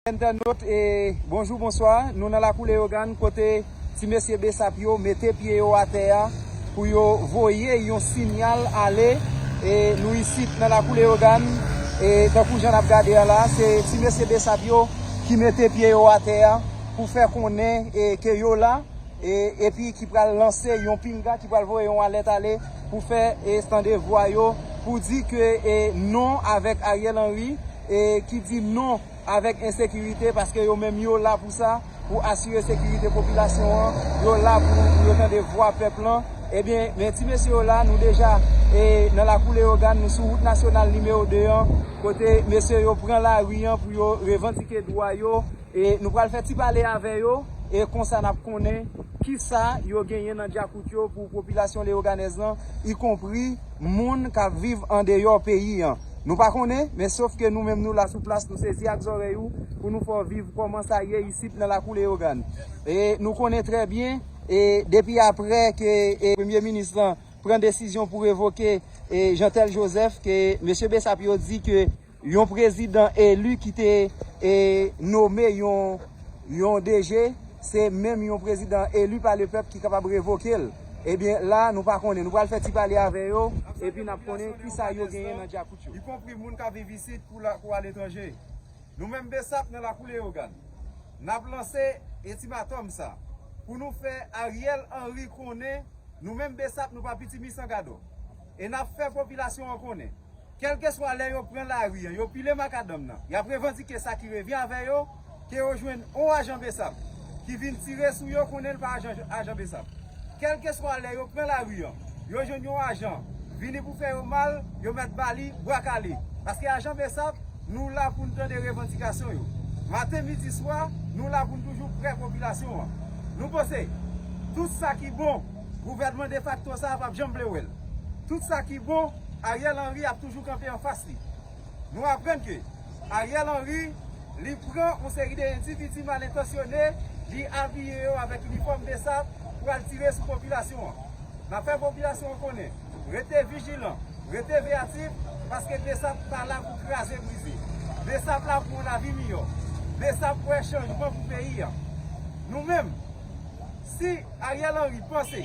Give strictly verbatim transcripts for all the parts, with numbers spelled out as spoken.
entènot, e, bonjou, bonswa. Nou nan lakou Leyogàn, kote ti mesye Besap yo mete pye yo atè a pou yo voye yon siyal ale. E, nou isit nan lakou Leyogàn, e, tankou jan n ap gade a la, se ti mesye Besap yo ki mete pye yo atè a pou fè konnen, e, ke yo la, e, epi ki pral lanse yon pinga, ki pral voye yon alèt ale pou fè, e, tande vwa yo, pou di ke, e, non avèk Ariel Henry, e, ki di non avèk ensekirite, paske yo menm yo la pou sa, pou asire sekirite popilasyon an, yo la pou, pou yo tande vwa pèp lan. Ebyen, men ti mesye yo la, nou deja, e, nan lakou Leyogàn, nou sou wout nasyonal nimewo de an, kote mesye yo pran lari an pou yo revandike dwa yo, e nou pral fè ti pale avè yo, e konsa n ap konnen kisa yo genyen nan djakout yo pou popilasyon leyoganèz lan, ikonpri moun k ap viv andeyò peyi an. Nou pa konnen, men sof ke nou menm nou la sou plas, nou sezi ak zòrèy ou pou nou fè w viv kòman sa ye isit nan lakou Leyogàn. E nou konnen trè byen, e depi aprè ke, e, premye minis lan pran desizyon pou revoke, e, Jeantel Joseph, ke mesye Besap yo di ke yon prezidan eli ki te, e, nome yon, yon D G, se menm yon prezidan eli pa lepèp ki kapab revoke l. Ebyen, la, nou pa konnen. Nou pral fè ti pale avè yo, epi n ap konnen kisa yo genyen nan djakout yo. Ikonpri moun k ap viv isit kou la, kou aletranje. Nou menm Besap nan lakou Leyogàn, n ap lanse etimatòm sa pou nou fè Ariel Henry konnen nou menm Besap nou pa piti misan gadò. E n ap fè popilasyon an konnen, kèlkeswa lè yo pran lari an, yo pile makadanm nan, y ap revandike sa ki revyen avè yo, ke yo jwenn on ajan Besap ki vin tire sou yo, konnen l pa ajan, ajan Besap. Kèlkeswa lè yo pran lari an, yo jwenn yon ajan vini pou fè yo mal, yo mèt ba li bwa kale. Paske ajan Besap, nou la pou n tande revandikasyon yo. Maten, midi, swa, nou la pou n toujou prè popilasyon an. Nou panse, tout sa ki bon, gouvènman defakto sa a p ap janm vle wè l. Tout sa ki bon, Ariel Henry ap toujou kanpe anfas li. Nou aprann ke Ariel Henry, li pran yon seri de endividi mal entansyone, li abiye yo avèk inifòm Besap pou al tire sou popilasyon an. N ap fè popilasyon an konnen, rete vijilan, rete veyatif, paske Besap pa la pou kraze brize. Besap la pou yon lavi miyò. Besap wè chanjman pou peyi a. Nou menm, si Ariel Henry panse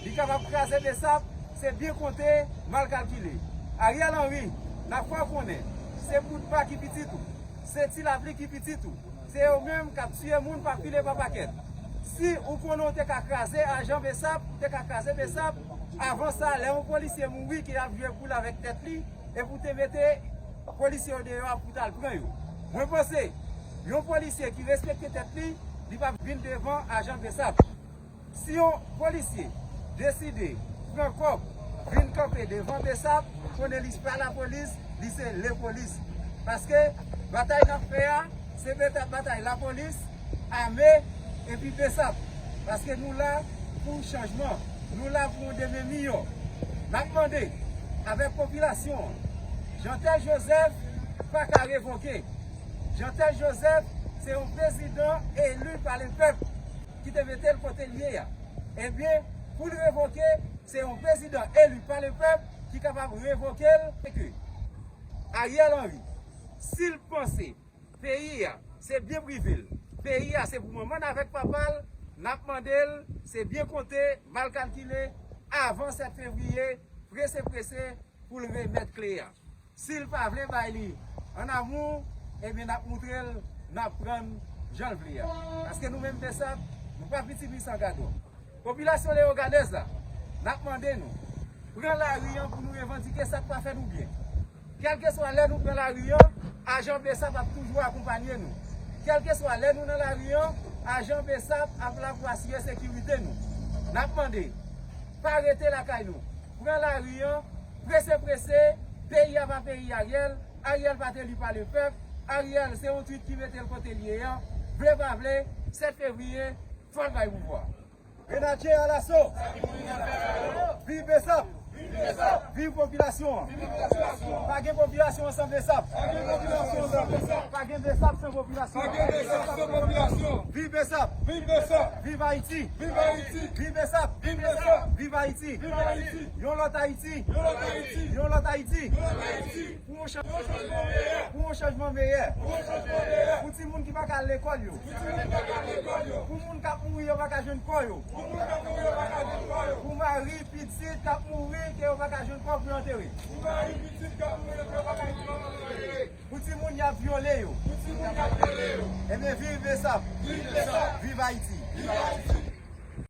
li kapab kraze Besap, se byen konte, mal kalkile. Ariel Henry, n ap fè w konnen, se bout pa ki pitit ou, se ti lapli ki pitit ou, se yo menm k ap tiye moun pa filè pa pakèt. Si ou konnen w te ka kraze ajan Besap, ou te ka kraze Besap, avan sa, lè yon polisye mouri, ke y ap jwe poul avèk tèt li, epi w te mete polisye yo deyò a pou w t al pran yo. Mwen panse, yon polisye ki respekte tèt li, li p ap vin devan ajan Besap. Si yon polisye deside pran kòb, vin kanpe devan Besap, konnen li pa lapolis, li se lepolis. Paske batay n ap fè a, se beta-, batay lapolis, ame, epi Besap. Paske nou la pou chanjman, nou la pou yon demen miyò. N ap mande avèk popilasyon an, Jeantel Joseph pa ka revoke. Jeantel Joseph se yon prezidan eli pa lepèp ki te mete l kote l ye a. Ebyen, pou l revoke, se yon prezidan eli pa lepèp ki kapab revoke l. Ke Ariel Henry, si l panse peyi a se byen prive l, peyi a se pou manman l avèk papa l, n ap mande l, se byen konte, mal kalkile, avan sèt fevriye, prese prese, pou l remèt kle a. Si l pa vle bay li an amou, ebyen, n ap moutre l, n ap pran l jan l vle a. Paske nou menm Besap, nou pa piti misan gadò. Popilasyon leyoganèz la, n ap mande nou, pran lari an pou nou revandike sa k pa fè nou byen. Kèlkeswa lè nou pran lari an, ajan Besap ap toujou akonpanye nou. Kèlkeswa lè nou nan lari an, ajan Besap ap la pou asire sekirite nou. N ap mande, pa rete lakay nou. Pran lari an, prese prese, peyi a pa peyi Ariel, Ariel pa te eli pa lepèp, Ariel se yon twit ki mete l kote l ye an, vle pa vle, sèt fevriye, fò l bay pouvwa. Grenadye alaso! Viv Besap! Viv popilasyon an. Pa gen popilasyon an san Besap. Pa gen Besap san popilasyon. Viv Besap. Viv Ayiti. Viv Besap. Viv Ayiti. Yon lòt Ayiti. Yon lòt Ayiti. Pou yon chanjman meyè. Pou yon chanjman meyè. Pou timoun ki pa ka al lekòl yo. Pou moun k ap mouri yo pa ka jwenn kò yo. Pou mari, pitit k ap mouri ke yo pa ka jwenn kò pou yo antere. Pou timoun y ap vyole yo. Ebyen, viv Besap. Viv Ayiti.